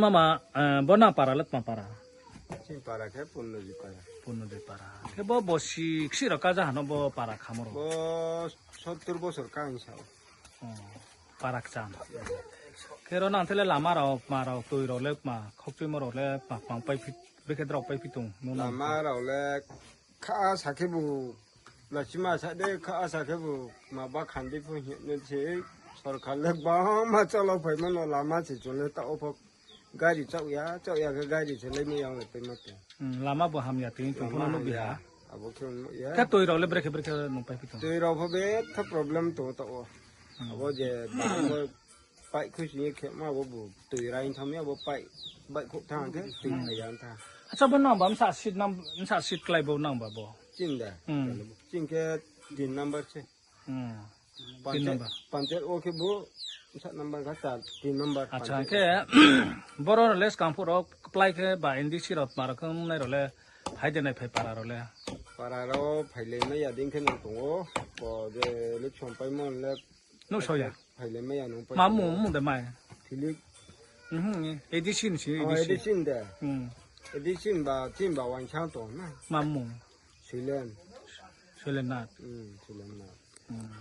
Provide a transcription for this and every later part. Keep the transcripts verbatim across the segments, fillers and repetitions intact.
Mama, eh, bo nang para le tma para? Chini para khe Purnojit para. Purnojit para. Khe bo, bo si, ksih rao ka jaha no bo para khamo rao? Bo sottur bosor ka hing sa ou. Oh, para kcham. Khe ro nang the le lama rao, tma rao, toi rao le tma, khokchuimo rao le tma, pang pai phi, brekhe drao pai phi tong, no nang? Lama rao le kha sa khe bu, lachima sa de kha sa khe bu, ma ba khan di pho hing no se, sorkar le gbangma chalo phaimo no lama se chung le taoh wo pho gari chaoh ya, chaoh ya khe gari se lai ni yang le paimo tong. Hmm, lama bo hamya tini tong pho no nuh bi ha. Abo khe nuh ya. Khe toi rao le brekhe brekhe nung pai phi tong? Toi rao pho betha problem tong taoh wo. Abo je bang bo pai khui sing ye khe ma bo bu toi rai thang ya bo pai bai khouh thang khe toi phai ya tha. Acha bo nang ba msa seat nam, msa seat klái bo nang ba bo? Chini de. Hmm. Chini khe tin number se. Hmm. Panchayat, panchayat wo khe bo sa number kha char, tin number. Acha, panchayat khe boro rao le skang phuh rao kplái khe ba N D C rao tma rao khe nai rao le phai de nai phai para rao le? Para rao phailai mai ya dei khe nang tong ou. Bo je election paimo le nuhsao ya? Phailai mai ya nung pai. Ma mung, mung de mai? Philip. Mhm, A D C ni si, oh, A D C. A D C ni de. Hmm. A D C ni ba, chini ba wansang tong na. Ma mung? Suilen. Suilen Nath. Hmm, Suilen Nath. Hmm.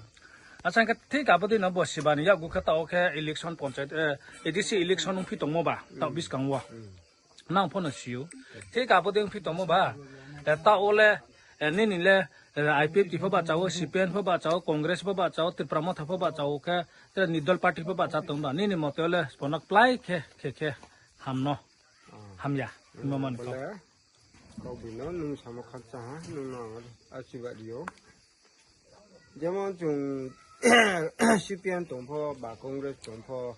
Acha, hing khe thik abo dei no bo siba ni yakgu khe taoh wo khe election panchayat, eh, A D C election ongphi tongmo ba, taoh buskang wo. Hmm. Nang pho no si ou. Thik abo dei ongphi tongmo ba, eh, taoh wo le, eh, nini le, eh, I P F T pho bahcha ou, C P M pho bahcha ou, Congress pho bahcha ou, Tipra Motha pho bahcha ou khe, tre ni dol party pho bahcha tong ba, nini mote wo le sbo no kplái khe, khe, khe, ham no, hamya, hingmo man kau. Kau bino nung samo khakchang ha, nung no ang achiba ri ou. Jemon chung C P M tong pho, ba Congress tong pho,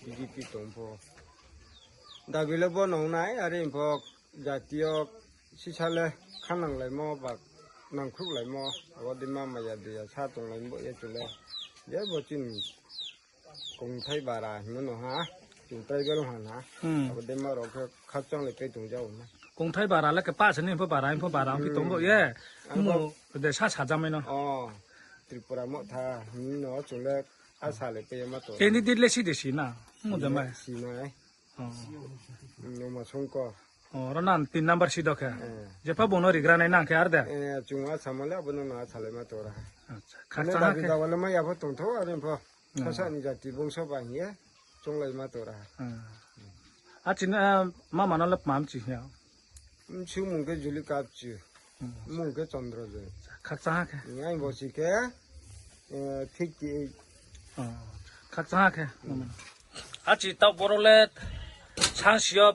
B J P tong pho. Dabi le bo nong nai, are pho jati yo sisa le khananglaimo, ba nangkhruhlaimo, abo dei ma maya dei ya sa tonglaimo ye chung le. Je bo chini kongthai bara hingmo no ha, chung tribal ha na. Hmm. Abo dei ma rao khe khakchang le khe tong ja ou na. Kongthai bara le khe pa se ni pho bara, pho bara ongphi tong bo ye. Abo mu de sa sajamai no. Oh, Tripura Motha hing no chung le asa le khe ma to. Candidate le si de si na, mu de mai. Si nai. Oh. Noma Songkor. Oh, ro nan tin number si do khe. Eh. Jepha bung no rigra nai nang khe ar de? Eh, chung asamo le abo no asa le ma to ra. Acha. Khakchang ha khe. Dabi dawa le mai ya pho tongthou, are pho. Khasa ni jati bungso ba hing ye, chonglai ma to ra. Ah. Achi na, mama no le tma mchi hing ya? Msu mung khe Julika Kapchu. Hmm. Mung khe Chandra Joy. Khakchang ha khe. Ngai bo si khe, eh, fifty eight. Oh. Khakchang ha khe. Hmm. Achi taoh boro le sangsi yo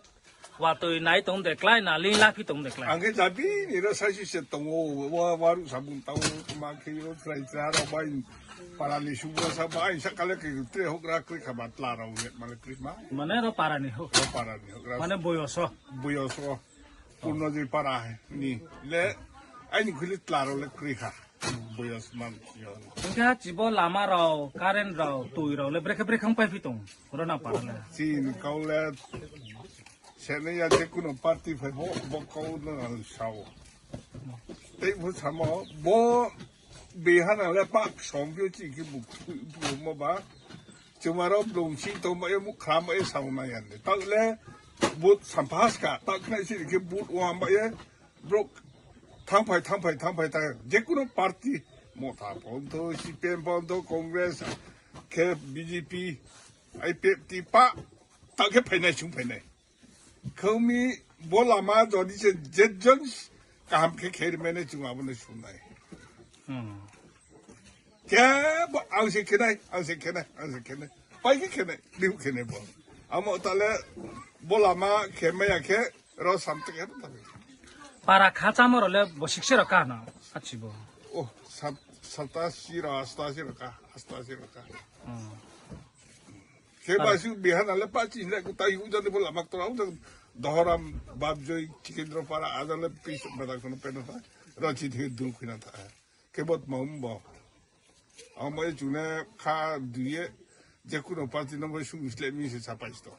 watoi nai tong de klái na, ling laphi tong de klái. Ang khe jabi ni ro saisi se tong ou, wa, waruh sabung tang ou, tma khe ro chrai chra rao bai para ni subo sa bai sa kale khe tre houhgra kroi kha ba tla rao ye, mane kroi ma. Mane ro para ni houh. Ro para ni houhgra. Mane boyos wo. Boyos wo. Purnojit para ni le, aini khui le tla rao le kroi kha. Boyos man yo. Hing khe chibo lama rao, current rao, toi rao le brekhe brekhe ong pai phi tong, ro nang para le. Chini kau le, sene ya je kuno party phai bo, bo kau no ang sa ou. Tei bo samo, bo Bihar le pak song phi chi khe bu, bu mo ba. Chuma rao blong si tong ba ye mu khram ba ye sa na ya de. Taoh le, vote sampha ska, taoh khnai si khe vote wa ba ye, Brouh thangphai, thangphai, thangphai, thang. Jekuno party, Motha pho ongthou, C P M pho ongthou, Congress, khe B J P, I P F T pa, ta khe phainai, sung phainai. Khe mi bo lama jodi se je jang kaham khe khe rimai nai chung abo no sunai. Hmm. Khe bo ang se khe nai, ang se khe nai, ang se khe nai. Pai khe khe nai, diu khe nai bo. Amo ta le bo lama khe maya khe, Ro samtui ya ta. Para khachamo rao le bo sikse rao ka na, achi bo. Oh, sat-, satasi rao, astasi rao ka, astasi rao ka. Hmm. Khe para. Ba su Bihar na le pachi le kutai hu jani bo lama ktora hu jani Dohoram, Babjoi, Chikendra para, aja le pis badak kono pena ta. Ro chi the du khina ta. Khe bot ma um bo. Ang bai chung le kha dui ye, je kuno party no bai sung sleh mi se sapai sto.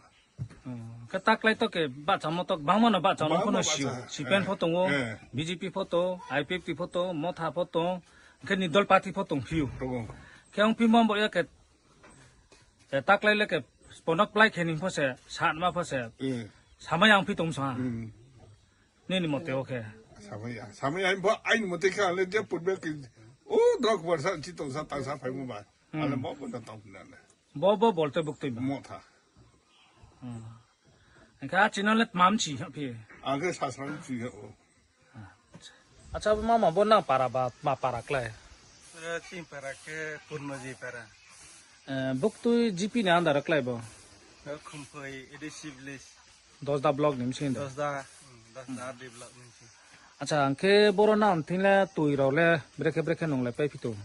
Hmm. Khe taklai to khe bahchamo to bangma no bahchamo pho no sio. Bahcha. C P M pho tongo, eh. B J P pho to, I P F T pho to, Motha pho to, khe ni dol party pho tong phiu. Tongo. Khe ang phi mo bo ya khe, eh, taklai le khe Spono kplái khe ni pho se, sanma pho se. Hmm. Samai ang phi tong sa ha. Hmm. Nini mote o khe. Samai ya. Samai ya, bo aini mote khe ale je purbe ki. O drok borsa chi tong sa tang sa phai mo ba. Hmm. Ale bo bo da tong na le. Bo bo bolte buktui ba. Mo tha. Hmm. Engkha chino le tmam chi ha phi. Angkhe sasrang chi ha o. Acha, mama, bo nang para ba, ma para klái? Eh, chini para khe Purnoji para. Eh, buktui G P ni under o klái bo? Eh, Khumphoi A D C village. Dosda block ni bsing de? Dosda, hmm, Dosda Hmm. R D block ni bsing. Acha, ang khe boro nang thing le tui rao le brekhe brekhe nung le pai phi tong?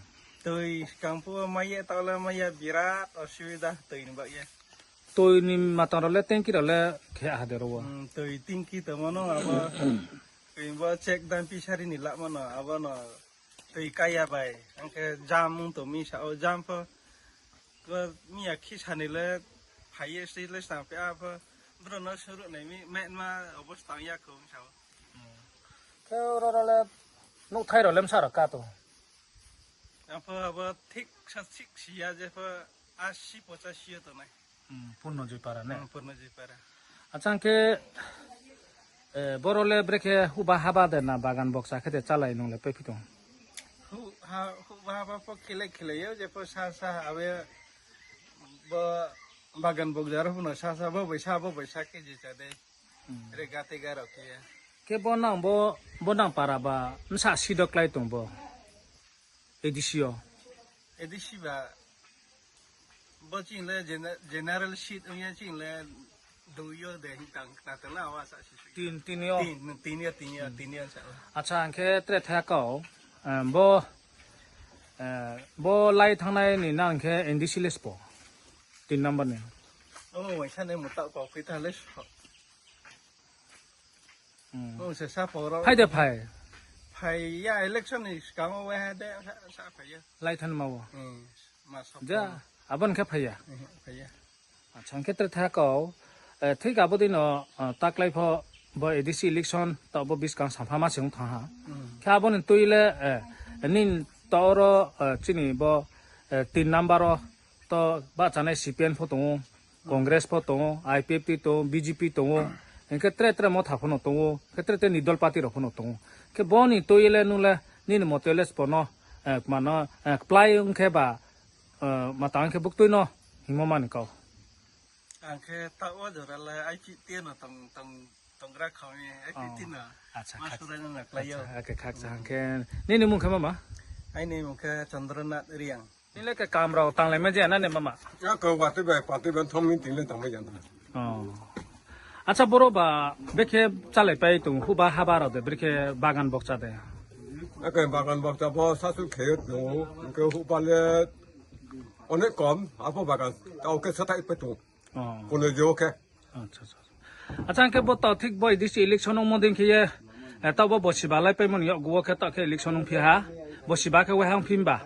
Tui skang phu mai ye, tao le mai ye, birat osubida tui ni bak ye. Tui ni matang rao le, tanki rao le khe ha de ro wo? Hmm, tui tanki tongmo no abo. Tui bo check dam pisari ni lamo no, abo no tui kaya bai. Ang khe jam ong tong mi sa o, jam pho. Bo miya khisa ni le phai ye sei le snam phi a pho. Bro no suru nai mi, metma obosta ya kho sa o. Khe ro ro le nouhthai rao le bsa rao ka tong? Ang pho abo thik sa thik si ya je pho asi pochasi yo tongnai. Hmm, Purnoji para ne? Hmm, Purnoji para. Acha, ang khe, eh, boro le brekhe huba haba de na bagan bokcha khe de chálai nung le pai phi tong? Hu-, ha-, huba haba pho khele khele yo, je pho sa sa abe bo bagan bokcha rao pho no sa sa bo bai sa, bo bai sa khe je cha de. Hmm. Re gate ga rao khe ye. Khe bo nang bo, bo nang para ba bsa si do klái tong bo? A D C o. A D C ba, bo ching le gene-, general seat ong ya ching le dui yo de hing tang kna tong na wa sa si si. Tin, tin yo. Tin, tin yo, tin yo, Hmm. tin yo sa. Acha, ang khe tre tha kau, eh, bo, eh, bo lai thanngnai ni nang khe N D C le spo. Tin number ni. O, waisa ne mo tao kau khe tha le spo. Hmm. Ong se sa poro. Phai de phai? Phai ya, election ni skang o waiha de sa, sa phai ya. Lai thanma wo? Hmm, ma sa Ja, poro. Abo ni khe phai ya? Hmm, phai ya. Acha, ang khe tre tha kau, eh, thik abo dei no, eh, taklái pho bo A D C election, taoh bo buskang sampha ma se ong thanng ha. Hmm. Khe abo ni tui le, eh, nini taoh ro, eh, chini bo, eh, tin number o, to bahchanai C P M pho tong ou, Congress pho tong ou, I P F T tong ou, B J P tong ou, hing khe tre tre Motha pho no tong ou, hing khe tre tre Nirdol party rao pho no tong ou. Khe bo ni tui le nung le, nini mote le spo no, eh, kma no, eh, kplái ong khe ba, eh, ma tang khe buktui no, hingmo mani kau. Ang khe taoh wo jora le I P F T no tong, tong, tonggra kha mi, I P F T Oh. no. Acha, Ma khak-, surai no na klái yo. Acha, ake khakcha hing khe. Nini mung khe mama? Aini mung khe Chandranath Reang. Nini le khe kam rao tanglai ma je na ne mama? Ya khe watoi bai, patoi bai thong meeting le tangmai ya na. Oh. Acha, boro ba brekhe chálai pai tong, huba haba rao de, brekhe bagan bokcha de? Ake bagan bokcha bo sasu khe tong ou, hing khe huba le onek kom, abo bagan, tao khe sathai pai tong. Oh. Kono je o khe. Acha, acha, acha. Acha, hing khe bo taoh thik bo A D C election ongmo dei khe ye, eh, taoh bo bosiba lai paimo ni yakgu wo khe taoh khe election ongphi ha, bosiba khe waiha ongphi ba.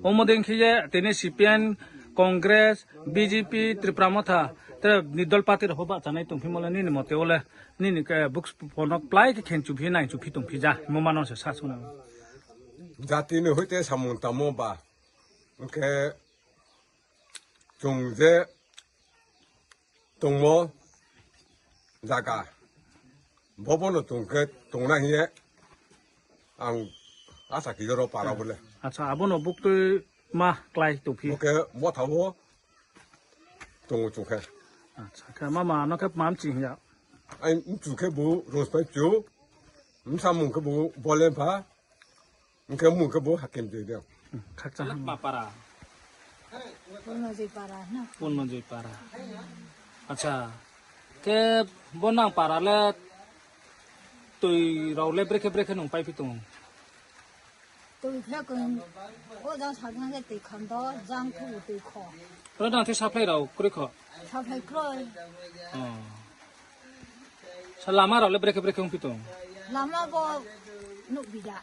Ongmo dei khe ye, tini C P M, Congress, B J P, Tipra Motha, tre Nirdol party rao pho bahchanai tongphimo le nini mote wo le, nini khe buks pho no kplái khe khenchuphi naichuphi tongphi ja, hingmo ma no se sa sung na. Jati ni hoite samung tangmo ba, hing khe chung je tongmo zaga, bo bo no tong khe tongnai hing ye ang asa khe yo ro para bo le. Acha, abo no buktui ma klái tongphi? Bo khe Motha wo tong ou chung khe. Acha, khe mama no khe tma mchi hing ya? Ai mchu khe bo Rospai Chu, bsa mung khe bo Bolen pha, hing khe mung khe bo Hakim Joi de. Khakcha ha. Tma para? Purnojoy para na. Purnojoy para. Acha. Khe bo nang para le tui rao le brekhe brekhe nung paiphi tong? Tui khe kung, o jang sa jang khe tui khando, jang khe bo tui kho. Ro nang the supply rao kroi kho? Supply kroi. Oh. Sa lama rao le brekhe brekhe ongphi tong? Lama bo nuhbi ya.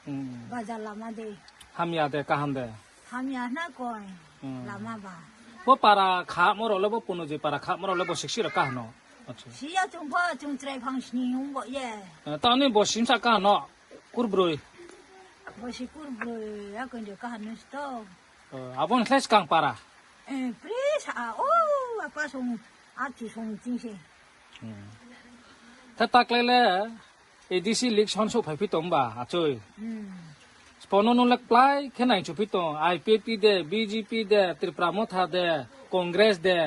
Hmm. Bajar lama de. Hamya de, kaham de? Hamya na koi. Hmm. Lama ba. Bo para khamo rao le, bo Purnojoy para khamo rao le bo siksi rao kaham no? Acha. Siya chung pho, chung chrai phang sni ong bo ye. Eh, tao ni bo simsa kaham no? Kurbroi. Bo si kurbroi, akon jo kaham no sto. Eh, abo ni khlai skang para? Eh, pri sa, o. Khe taklai le A D C election souhphai phi tong ba, achoi. Sbo no nung le kplai khe naichu phi tong, I P F T de, B J P de, Tipra Motha de, Congress de,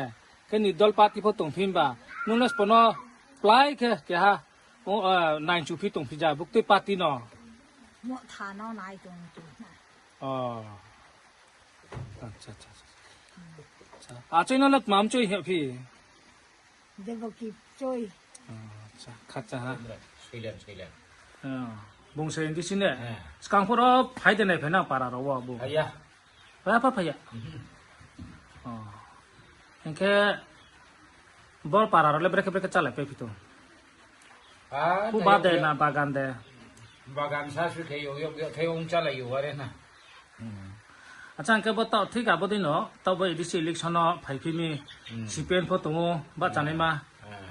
khe ni dol party pho tong phi ba. Nung le sbo no kplai khe keha, naichu phi tong phi ja, buktui party no. Achoi no le tma mchoi hing phi? Khacha ha. Bung se A D C ne. Skang pho ro phai de nai phai na para rao wo bung. Phai ya pha phai ya. Hing khe bo para rao le brekhe brekhe chálai pai phi tong? Khuba de na bagan de? Bagan sa su khe yo yo khe ong chálai yo are na. Acha, hing khe bo taoh thik abo dei no, taoh bo A D C election no phai phi mi, C P M pho tong ou, bahchanaima,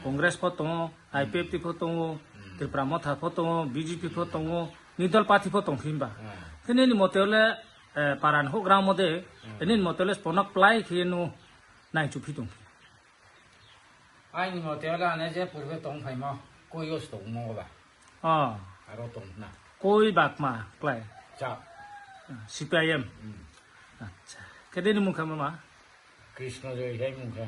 Congress pho tong ou, I P F T pho tong ou, Tipra Motha pho tong ou, B J P pho tong ou, ni dol party pho tong phi ba. Khe nini mote le, para ni houhgra mo de, nini mote le sbo no kplai khe nu naichu phi tong phi? Aini mote le ane je purbe tongphaimo, koi yo se tongmo ba. Aro tong na. Koi ba kma klái? C P I M. Khe nini mung khe ma ma? Krishna Joy hai mung khe.